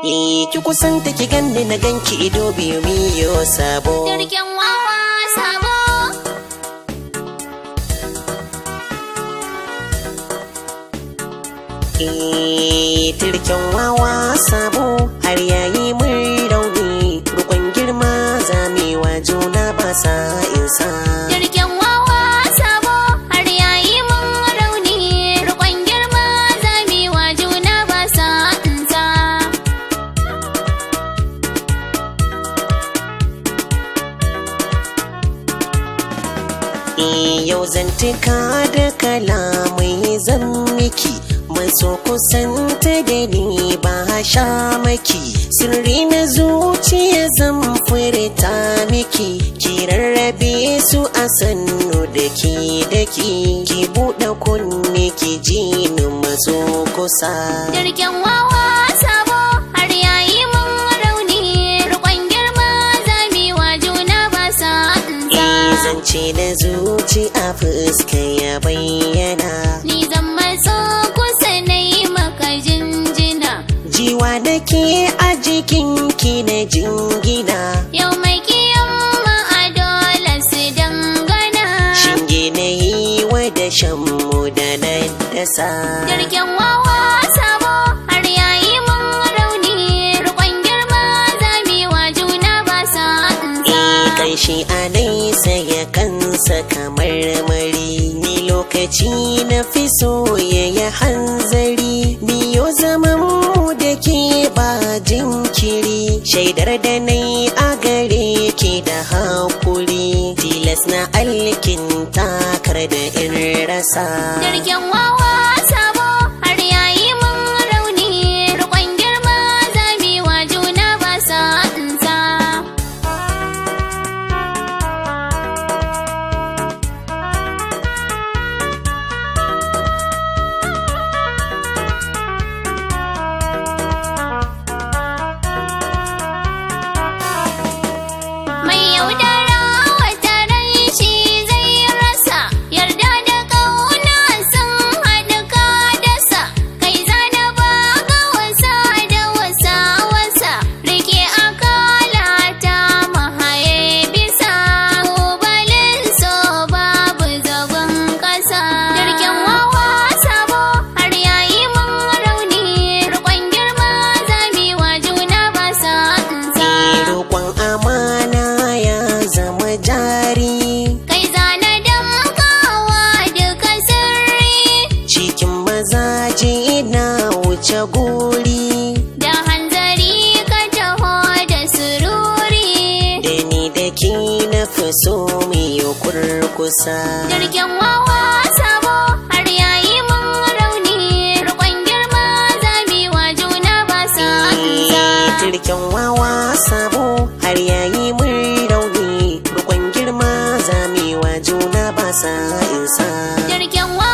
Ki kusanta ki ganni na ganki ido biyu miyo sabo. Jirgin wawa sabo. Turken wawa sabo har yayi mun rauni, rukun girma zamewa juna ba sa insa. Jirgin wawa sabo har yayi mun rauni, rukun girma zamewa juna ba sa insa. Yau zantuka da kalamai zan miki, maso kusanta da ni ba sha maki, sirri na zuciya zan furta miki, ki rarrabe su a sannu daki daki, ki buɗe kunne ki ji ni maso kusa. Jirgin wawa sabo har yayi mun rauni, rukun girma zamewa juna ba sa insa. Zance na zuci a fuska ya bayyana. Ni zan matso kusa na yi maka jinjina. Jiwa da ke a jikinki na jingina. Yau mai ma a dole su dangana. Shinge na yi wa da shanmu da na dasa. Jirgin wawa sabo har yayi mun rauni, rukun girma zamewa juna ba sa insa. Kanshi a nesa ya kansa kamar mari, ni lokaci na fi so ya yi hanzari, miyo zaman mu da ke ba jinkiri, shaidar da na yi a gare ki da hakuri, tilas na alkin takar da in rasa. Jirgin wawa sabo har yayi mun rauni, rukun girma zamewa juna ba sa insa. Mai yaudara wata ran shi zai rasa, yarda da ƙauna sun haɗu ka dasa, kai zana ba ga wasa da wasa wasa, rike akala ta mahaye bisa, tubalin so babu zagon ƙasa. Jirgin wawa sabo har yayi mun rauni, rukun girma zamewa juna ba sa insa. Roƙon amana ya zama jari, Kai zana damkawa duka sirri, cikin mazaje na wuce guri, da hanzari ka taho da sururi. Da ni da ke na fi so mu yi kurkusa. Jirgin wawa sabo har yayi mun rauni, rukun girma zamewa juna ba sa insa. Turken wawa sabo har yayi mun rauni, rukun girma zamewa juna ba sa insa. Jirgin wawa